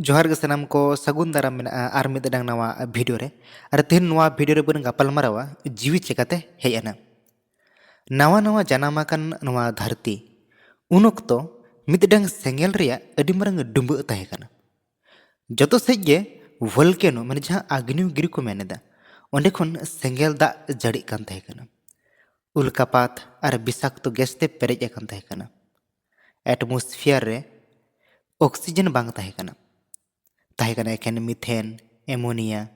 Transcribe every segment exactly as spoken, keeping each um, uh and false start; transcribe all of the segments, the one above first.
ᱡᱚᱦᱟᱨ ᱜᱮ ᱥᱟᱱᱟᱢ ᱠᱚ, ᱥᱟᱹᱜᱩᱱ ᱫᱟᱨᱟᱢ ᱢᱮᱱᱟᱜᱼᱟ ᱟᱨ ᱢᱤᱫ ᱰᱟᱝ ᱱᱟᱣᱟ ᱵᱷᱤᱰᱤᱭᱳ ᱨᱮ᱾ ᱟᱨ ᱛᱮᱦᱮᱧ ᱱᱚᱣᱟ ᱵᱷᱤᱰᱤᱭᱳ ᱨᱮᱵᱚᱱ ᱜᱟᱯᱟᱞ ᱢᱟᱨᱟᱣᱟ ᱡᱤᱣᱤ ᱪᱮᱠᱟᱛᱮ ᱦᱮᱡ ᱮᱱᱟ᱾ ᱱᱟᱣᱟ ᱱᱟᱣᱟ ᱡᱟᱱᱟᱢ ᱟᱠᱟᱱ ᱱᱚᱣᱟ ᱫᱷᱟᱹᱨᱛᱤ, ᱩᱱ ᱚᱠᱛᱚ ᱢᱤᱫᱴᱟᱝ ᱥᱮᱸᱜᱮᱞ ᱨᱮᱭᱟᱜ ᱟᱹᱰᱤ ᱢᱟᱨᱟᱝ ᱰᱩᱢᱵᱟᱹᱜ ᱛᱟᱦᱮᱸ ᱠᱟᱱᱟ᱾ ᱡᱚᱛᱚ ᱥᱮᱫ ᱜᱮ ᱵᱷᱚᱞᱠᱮᱱᱳ, ᱢᱟᱱᱮ ᱡᱟᱦᱟᱸ ᱟᱜᱽᱱᱤᱭᱚᱜᱤᱨᱤ ᱠᱚ ᱢᱮᱱ ᱮᱫᱟ, ᱚᱸᱰᱮ ᱠᱷᱚᱱ ᱥᱮᱸᱜᱮᱞ ᱫᱟᱜ ᱡᱟᱹᱲᱤᱜ ᱠᱟᱱ ᱛᱟᱦᱮᱸ ᱠᱟᱱᱟ᱾ ᱩᱞᱠᱟᱯᱟᱛ ᱟᱨ ᱵᱤᱥᱟᱠᱛᱚ ᱜᱮᱥ ᱛᱮ ᱯᱮᱨᱮᱡ ᱟᱠᱟᱱ ᱛᱟᱦᱮᱸ ᱠᱟᱱᱟ᱾ ᱮᱴᱢᱚᱥᱯᱷᱤᱭᱟᱨ ᱨᱮ ᱚᱠᱥᱤᱡᱮᱱ ᱵᱟᱝ ᱛᱟᱦᱮᱸ ᱠᱟᱱᱟ᱾ ᱛᱟᱦᱮᱸ ᱠᱟᱱᱟ ᱮᱠᱮᱱ ᱢᱤᱛᱷᱮᱱ, ᱮᱢᱳᱱᱤᱭᱟ,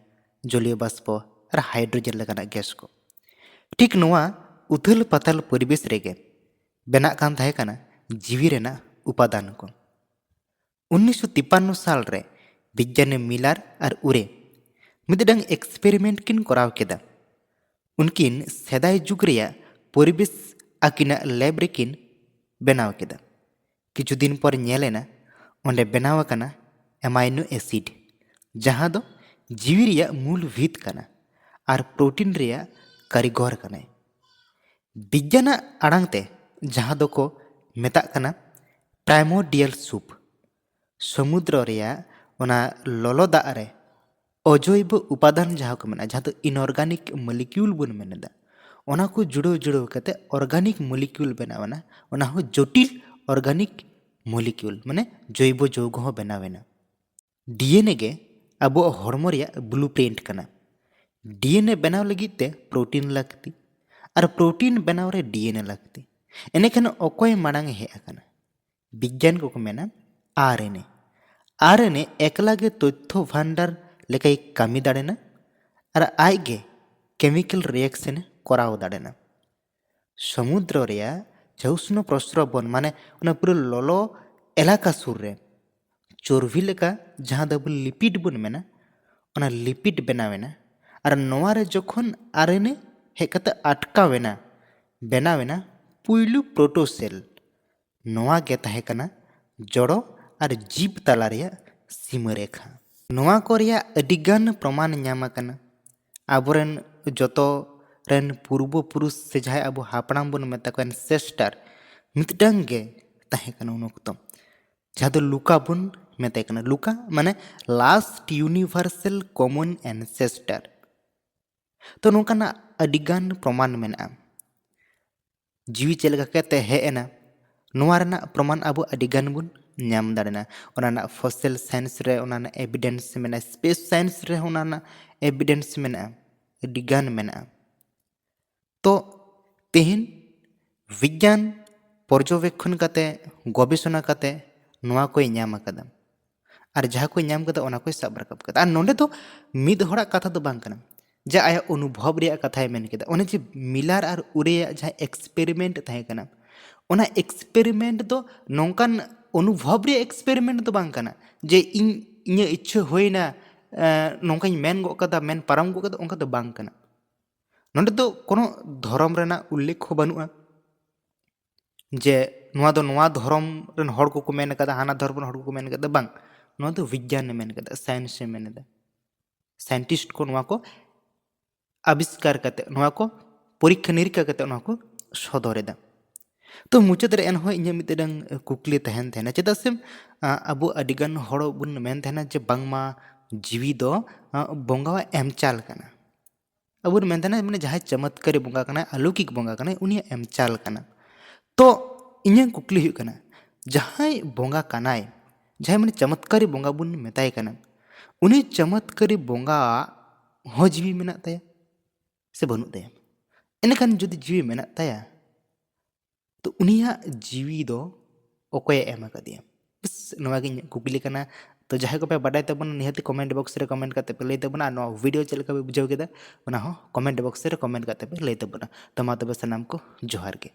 ᱡᱚᱞᱤᱭᱚ ᱵᱟᱥᱯᱚ ᱟᱨ ᱦᱟᱭᱰᱨᱳᱡᱮᱱ ᱞᱮᱠᱟᱱᱟᱜ ᱜᱮᱥ ᱠᱚ᱾ ᱴᱷᱤᱠ ᱱᱚᱣᱟ ᱩᱛᱷᱟᱹᱞ ᱯᱟᱛᱟᱞ ᱯᱚᱨᱤᱵᱮᱥ ᱨᱮᱜᱮ ᱵᱮᱱᱟᱜ ᱠᱟᱱ ᱛᱟᱦᱮᱸ ᱠᱟᱱᱟ ᱡᱤᱣᱤ ᱨᱮᱱᱟᱜ ᱩᱯᱟᱫᱟᱱ ᱠᱚ᱾ ᱩᱱᱤᱥᱥᱚ ᱛᱤᱯᱟᱱᱱᱚ ᱥᱟᱞ ᱨᱮ ᱵᱤᱜᱽᱜᱟᱱᱤ ᱢᱤᱞᱟᱨ ᱟᱨ ᱩᱨᱮ ᱢᱤᱫᱴᱟᱝ ᱮᱠᱥᱯᱮᱨᱤᱢᱮᱱᱴ ᱠᱤᱱ ᱠᱚᱨᱟᱣ ᱠᱮᱫᱟ᱾ ᱩᱱᱠᱤᱱ ᱥᱮᱫᱟᱭ ᱡᱩᱜᱽ ᱨᱮᱭᱟᱜ ᱯᱚᱨᱤᱵᱮᱥ ᱟᱹᱠᱤᱱᱟᱜ ᱞᱮᱵ ᱨᱮᱠᱤᱱ ᱵᱮᱱᱟᱣ ᱠᱮᱫᱟ᱾ ᱠᱤᱪᱷᱩ ᱫᱤᱱ ᱯᱚᱨ ᱧᱮᱞ ᱮᱱᱟ, ᱚᱸᱰᱮ ᱵᱮᱱᱟᱣ ᱟᱠᱟᱱᱟ ᱮᱢᱟᱭᱱᱳ ᱮᱥᱤᱰ, ᱡᱟᱦᱟᱸ ᱫᱚ ᱡᱤᱣᱤ ᱨᱮᱭᱟᱜ ᱢᱩᱞ ᱵᱷᱤᱛ ᱠᱟᱱᱟ ᱟᱨ ᱯᱨᱳᱴᱤᱱ ᱨᱮᱭᱟᱜ ᱠᱟᱹᱨᱤᱜᱚᱨ ᱠᱟᱱᱟᱭ᱾ ᱵᱤᱜᱽᱜᱟᱱᱟᱜ ᱟᱲᱟᱝ ᱛᱮ, ᱡᱟᱦᱟᱸ ᱫᱚᱠᱚ ᱢᱮᱛᱟᱜ ᱠᱟᱱᱟ ᱯᱨᱟᱭᱢᱳᱨᱰᱤᱭᱟᱞ ᱥᱩᱯ, ᱥᱚᱢᱩᱫᱨᱚ ᱨᱮᱭᱟᱜ ᱚᱱᱟ ᱞᱚᱞᱚ ᱫᱟᱜ ᱨᱮ ᱚᱡᱚᱭᱵᱚ ᱩᱯᱟᱫᱟᱱ ᱡᱟᱦᱟᱸ ᱠᱚ ᱢᱮᱱᱟᱜᱼᱟ, ᱡᱟᱦᱟᱸ ᱫᱚ ᱤᱱᱚᱨᱜᱟᱱᱤᱠ ᱢᱚᱞᱤᱠᱤᱭᱩᱞ ᱵᱚᱱ ᱢᱮᱱ ᱮᱫᱟ, ᱚᱱᱟ ᱠᱚ ᱡᱩᱲᱟᱹᱣ ᱡᱩᱲᱟᱹᱣ ᱠᱟᱛᱮ ᱚᱨᱜᱟᱱᱤᱠ ᱢᱚᱞᱤᱠᱤᱭᱩᱞ ᱵᱮᱱᱟᱣ ᱮᱱᱟ᱾ ᱚᱱᱟ ᱦᱚᱸ ᱡᱚᱴᱤᱞ ᱚᱨᱜᱟᱱᱤᱠ ᱢᱚᱞᱤᱠᱤᱭᱩᱞ, ᱢᱟᱱᱮ ᱡᱚᱭᱵᱚ ᱡᱳᱜᱽ ᱦᱚᱸ ᱵᱮᱱᱟᱣ ᱮᱱᱟ᱾ ᱰᱤ ᱮᱱ ᱮ ᱜᱮ ᱟᱵᱚᱣᱟᱜ ᱦᱚᱲᱢᱚ ᱨᱮᱭᱟᱜ ᱵᱞᱩ ᱯᱨᱤᱱᱴ ᱠᱟᱱᱟ᱾ ᱰᱤ ᱮᱱ ᱮ ᱵᱮᱱᱟᱣ ᱞᱟᱹᱜᱤᱫ ᱛᱮ ᱯᱨᱳᱴᱤᱱ ᱞᱟᱹᱠᱛᱤ, ᱟᱨ ᱯᱨᱳᱴᱤᱱ ᱵᱮᱱᱟᱣ ᱨᱮ ᱰᱤ ᱮᱱ ᱮ ᱞᱟᱹᱠᱛᱤ᱾ ᱮᱸᱰᱮᱠᱷᱟᱱ ᱚᱠᱚᱭ ᱢᱟᱲᱟᱝ ᱮ ᱦᱮᱡ ᱟᱠᱟᱱᱟ? ᱵᱤᱜᱽᱜᱟᱱ ᱠᱚᱠᱚ ᱢᱮᱱᱟ ᱟᱨ ᱮᱱ ᱮ᱾ ᱟᱨ ᱮᱱ ᱮ ᱮᱠᱞᱟ ᱜᱮ ᱛᱚᱛᱛᱷᱚ ᱵᱷᱟᱱᱰᱟᱨ ᱞᱮᱠᱟᱭ ᱠᱟᱹᱢᱤ ᱫᱟᱲᱮᱱᱟ ᱟᱨ ᱟᱡ ᱜᱮ ᱠᱮᱢᱤᱠᱮᱞ ᱨᱤᱭᱮᱠᱥᱚᱱ ᱮ ᱠᱚᱨᱟᱣ ᱫᱟᱲᱮᱱᱟ᱾ ᱥᱚᱢᱩᱫᱨᱚ ᱨᱮᱭᱟᱜ ᱡᱟᱦᱟᱸ ᱩᱥᱱᱚ ᱯᱨᱚᱥᱨᱚᱵᱚᱱ, ᱢᱟᱱᱮ ᱚᱱᱟ ᱯᱩᱨᱟᱹ ᱞᱚᱞᱚ ᱮᱞᱟᱠᱟ ᱥᱩᱨ ᱨᱮ ᱪᱚᱨᱵᱤ ᱞᱮᱠᱟ ᱡᱟᱦᱟᱸ ᱫᱚ ᱟᱵᱚ ᱞᱤᱯᱤᱰ ᱵᱚᱱ ᱢᱮᱱᱟ, ᱚᱱᱟ ᱞᱤᱯᱤᱰ ᱵᱮᱱᱟᱣ ᱮᱱᱟ᱾ ᱟᱨ ᱱᱚᱣᱟ ᱨᱮ ᱡᱚᱠᱷᱚᱱ ᱟᱨ ᱮᱱ ᱮ ᱦᱮᱡ ᱠᱟᱛᱮ ᱟᱴᱠᱟᱣ ᱮᱱᱟ, ᱵᱮᱱᱟᱣ ᱮᱱᱟ ᱯᱩᱭᱞᱩ ᱯᱨᱳᱴᱳᱥᱮᱞ᱾ ᱱᱚᱣᱟ ᱜᱮ ᱛᱟᱦᱮᱸ ᱠᱟᱱᱟ ᱡᱚᱲᱚ ᱟᱨ ᱡᱤᱵᱽ ᱛᱟᱞᱟ ᱨᱮᱭᱟᱜ ᱥᱤᱢᱟᱹ ᱨᱮᱠᱷᱟ᱾ ᱱᱚᱣᱟ ᱠᱚ ᱨᱮᱭᱟᱜ ᱟᱹᱰᱤᱜᱟᱱ ᱯᱨᱚᱢᱟᱱ ᱧᱟᱢ ᱟᱠᱟᱱᱟ᱾ ᱟᱵᱚᱨᱮᱱ ᱡᱚᱛᱚ ᱨᱮᱱ ᱯᱩᱨᱵᱚ ᱯᱩᱨᱩᱥ ᱥᱮ ᱡᱟᱦᱟᱸᱭ ᱟᱵᱚ ᱦᱟᱯᱲᱟᱢ ᱵᱚᱱ ᱢᱮᱛᱟ ᱠᱚᱣᱟ, ancestor, ᱢᱤᱫᱴᱟᱝ ᱜᱮ ᱛᱟᱦᱮᱸ ᱠᱟᱱᱟ ᱩᱱ ᱚᱠᱛᱚ, ᱡᱟᱦᱟᱸ ᱫᱚ ᱞᱩᱠᱟ ᱵᱚᱱ ᱢᱮᱛᱟᱭ ᱠᱟᱱᱟ᱾ ᱞᱩᱠᱟ ᱢᱟᱱᱮ last universal common ancestor᱾ ᱛᱚ ᱱᱚᱝᱠᱟᱱᱟᱜ ᱟᱹᱰᱤᱜᱟᱱ ᱯᱨᱚᱢᱟᱱ ᱢᱮᱱᱟᱜᱼᱟ᱾ ᱡᱤᱣᱤ ᱪᱮᱫ ᱞᱮᱠᱟ ᱠᱟᱛᱮ ᱦᱮᱡ ᱮᱱᱟ, ᱱᱚᱣᱟ ᱨᱮᱱᱟᱜ ᱯᱨᱚᱢᱟᱱ ᱟᱵᱚ ᱟᱹᱰᱤ ᱜᱟᱱ ᱵᱚᱱ ᱧᱟᱢ ᱫᱟᱲᱮᱭᱟᱜᱼᱟ᱾ ᱚᱱᱟ ᱨᱮᱱᱟᱜ ᱯᱷᱚᱥᱤᱞ ᱥᱟᱭᱮᱱᱥ ᱨᱮ ᱚᱱᱟ ᱨᱮᱱᱟᱜ ᱮᱵᱤᱰᱮᱱᱥ ᱢᱮᱱᱟᱜᱼᱟ, ᱥᱯᱮᱥ ᱥᱟᱭᱮᱱᱥ ᱨᱮᱦᱚᱸ ᱚᱱᱟ ᱨᱮᱱᱟᱜ ᱮᱵᱤᱰᱮᱱᱥ ᱢᱮᱱᱟᱜᱼᱟ, ᱟᱹᱰᱤ ᱜᱟᱱ ᱢᱮᱱᱟᱜᱼᱟ᱾ ᱛᱚ ᱛᱮᱦᱮᱧ ᱵᱤᱜᱽᱜᱟᱱ ᱯᱚᱨᱡᱚᱵᱮᱠᱠᱷᱚᱱ ᱠᱟᱛᱮ, ᱜᱚᱵᱮᱥᱚᱱᱟ ᱠᱟᱛᱮ ᱱᱚᱣᱟ ᱠᱚᱭ ᱧᱟᱢ ᱟᱠᱟᱫᱟ᱾ ᱟᱨ ᱡᱟᱦᱟᱸ ᱠᱚᱭ ᱧᱟᱢ ᱠᱟᱫᱟ, ᱚᱱᱟ ᱠᱚᱭ ᱥᱟᱵ ᱨᱟᱠᱟᱵ ᱠᱟᱫᱟ᱾ ᱟᱨ ᱱᱚᱸᱰᱮ ᱫᱚ ᱢᱤᱫ ᱦᱚᱲᱟᱜ ᱠᱟᱛᱷᱟ ᱫᱚ ᱵᱟᱝ ᱠᱟᱱᱟ, ᱡᱮ ᱟᱭᱟᱜ ᱚᱱᱩᱵᱷᱚᱵ ᱨᱮᱭᱟᱜ ᱠᱟᱛᱷᱟᱭ ᱢᱮᱱ ᱠᱮᱫᱟ᱾ ᱚᱱᱮ ᱡᱮ ᱢᱤᱞᱟᱨ ᱟᱨ ᱩᱨᱮᱭᱟᱜ ᱡᱟᱦᱟᱸ ᱮᱠᱥᱯᱮᱨᱤᱢᱮᱱᱴ ᱛᱟᱦᱮᱸ ᱠᱟᱱᱟ, ᱚᱱᱟ ᱮᱠᱥᱯᱮᱨᱤᱢᱮᱱᱴ ᱫᱚ ᱱᱚᱝᱠᱟᱱ ᱚᱱᱩᱵᱷᱚᱵ ᱨᱮᱭᱟᱜ ᱮᱠᱥᱯᱮᱨᱤᱢᱮᱱᱴ ᱫᱚ ᱵᱟᱝ ᱠᱟᱱᱟ, ᱡᱮ ᱤᱧ, ᱤᱧᱟᱹᱜ ᱤᱪᱪᱷᱟᱹ ᱦᱩᱭᱱᱟ, ᱮᱸ, ᱱᱚᱝᱠᱟᱧ ᱢᱮᱱ ᱜᱚᱫ ᱠᱟᱫᱟ, ᱢᱮᱱ ᱯᱟᱨᱚᱢ ᱜᱚᱫ ᱠᱟᱫᱟ, ᱚᱱᱠᱟ ᱫᱚ ᱵᱟᱝ ᱠᱟᱱᱟ᱾ ᱱᱚᱸᱰᱮ ᱫᱚ ᱠᱳᱱᱳ ᱫᱷᱚᱨᱚᱢ ᱨᱮᱱᱟᱜ ᱩᱞᱞᱮᱠᱷ ᱦᱚᱸ ᱵᱟᱹᱱᱩᱜᱼᱟ, ᱡᱮ ᱱᱚᱣᱟ ᱫᱚ ᱱᱚᱣᱟ ᱫᱷᱚᱨᱚᱢ ᱨᱮᱱ ᱦᱚᱲ ᱠᱚᱠᱚ ᱢᱮᱱ ᱠᱟᱫᱟ, ᱦᱟᱱᱟ ᱫᱷᱚᱨᱚᱢ ᱨᱮᱱ ᱦᱚᱲ ᱠᱚᱠᱚ ᱢᱮᱱ ᱠᱟᱫᱟ, ᱵᱟᱝ, ᱱᱚᱣᱟ ᱫᱚ ᱵᱤᱜᱽᱜᱟᱱᱮ ᱢᱮᱱ ᱠᱟᱫᱟ, ᱥᱟᱭᱮᱱᱥᱮ ᱢᱮᱱ ᱮᱫᱟ᱾ ᱥᱟᱭᱮᱱᱴᱤᱥᱴ ᱠᱚ ᱱᱚᱣᱟ ᱠᱚ ᱟᱵᱤᱥᱠᱟᱨ ᱠᱟᱛᱮ, ᱱᱚᱣᱟ ᱠᱚ ᱯᱚᱨᱤᱠᱠᱷᱟ ᱱᱤᱨᱤᱠᱠᱷᱟ ᱠᱟᱛᱮ ᱱᱚᱣᱟ ᱠᱚ ᱥᱚᱫᱚᱨ ᱮᱫᱟ᱾ ᱛᱚ ᱢᱩᱪᱟᱹᱫ ᱨᱮ ᱮᱱᱦᱚᱸ ᱤᱧᱟᱹᱜ ᱢᱤᱫᱴᱟᱝ ᱠᱩᱠᱞᱤ ᱛᱟᱦᱮᱱ ᱛᱟᱦᱮᱱᱟ, ᱪᱮᱫᱟᱜ ᱥᱮ, ᱟ, ᱟᱵᱚ ᱟᱹᱰᱤᱜᱟᱱ ᱦᱚᱲ ᱵᱚᱱ ᱢᱮᱱ ᱛᱟᱦᱮᱱᱟ ᱡᱮ ᱵᱟᱝᱢᱟ ᱡᱤᱣᱤ ᱫᱚ, ᱟ, ᱵᱚᱸᱜᱟᱣᱟᱜ ᱮᱢ ᱪᱟᱞ ᱠᱟᱱᱟ᱾ ᱟᱵᱚ ᱵᱚᱱ ᱢᱮᱱ ᱛᱟᱦᱮᱱᱟ, ᱢᱟᱱᱮ, ᱡᱟᱦᱟᱸᱭ ᱪᱚᱢᱚᱛᱠᱟᱨᱤ ᱵᱚᱸᱜᱟ ᱠᱟᱱᱟᱭ, ᱟᱞᱚᱠᱤᱠ ᱵᱚᱸᱜᱟ ᱠᱟᱱᱟᱭ, ᱩᱱᱤᱭᱟᱜ ᱮᱢ ᱪᱟᱞ ᱠᱟᱱᱟ᱾ ᱛᱚ ᱤᱧᱟᱹᱜ ᱠᱩᱠᱞᱤ ᱦᱩᱭᱩᱜ ᱠᱟᱱᱟ, ᱡᱟᱦᱟᱸᱭ ᱵᱚᱸᱜᱟ ᱠᱟᱱᱟᱭ, ᱡᱟᱦᱟᱸᱭ ᱢᱟᱱᱮ ᱪᱚᱢᱚᱛᱠᱟᱨᱤ ᱵᱚᱸᱜᱟ ᱵᱚᱱ ᱢᱮᱛᱟᱭ ᱠᱟᱱᱟ, ᱩᱱᱤ ᱪᱚᱢᱚᱛᱠᱟᱨᱤ ᱵᱚᱸᱜᱟᱣᱟᱜ ᱦᱚᱸ ᱡᱤᱣᱤ ᱢᱮᱱᱟᱜ ᱛᱟᱭᱟ ᱥᱮ ᱵᱟᱹᱱᱩᱜ ᱛᱟᱭᱟ? ᱮᱱᱠᱷᱟᱱ ᱡᱩᱫᱤ ᱡᱤᱣᱤ ᱢᱮᱱᱟᱜ ᱛᱟᱭᱟ, ᱛᱚ ᱩᱱᱤᱭᱟᱜ ᱡᱤᱣᱤ ᱫᱚ ᱚᱠᱚᱭᱮ ᱮᱢ ᱟᱠᱟᱫᱮᱭᱟ? ᱵᱮᱥ, ᱱᱚᱣᱟ ᱜᱮ ᱤᱧᱟᱹᱜ ᱠᱩᱠᱞᱤ ᱠᱟᱱᱟ᱾ ᱛᱚ ᱡᱟᱦᱟᱸᱭ ᱠᱚᱯᱮ ᱵᱟᱰᱟᱭ ᱛᱟᱵᱚᱱᱟ, ᱱᱤᱦᱟᱹᱛ ᱠᱚᱢᱮᱱᱴ ᱵᱚᱠᱥ ᱨᱮ ᱠᱚᱢᱮᱱᱴ ᱠᱟᱛᱮ ᱯᱮ ᱞᱟᱹᱭ ᱛᱟᱵᱚᱱᱟ, ᱟᱨ ᱱᱚᱣᱟ ᱵᱷᱤᱰᱤᱭᱳ ᱪᱮᱫ ᱞᱮᱠᱟ ᱯᱮ ᱵᱩᱡᱷᱟᱹᱣ ᱠᱮᱫᱟ, ᱚᱱᱟ ᱦᱚᱸ ᱠᱚᱢᱮᱱᱴ ᱵᱚᱠᱥ ᱨᱮ ᱠᱚᱢᱮᱱᱴ ᱠᱟᱛᱮ ᱯᱮ ᱞᱟᱹᱭ ᱛᱟᱵᱚᱱᱟ᱾ ᱛᱚ ᱢᱟ ᱛᱚᱵᱮ ᱥᱟᱱᱟᱢ ᱠᱚ ᱡᱚᱦᱟᱨ ᱜᱮ᱾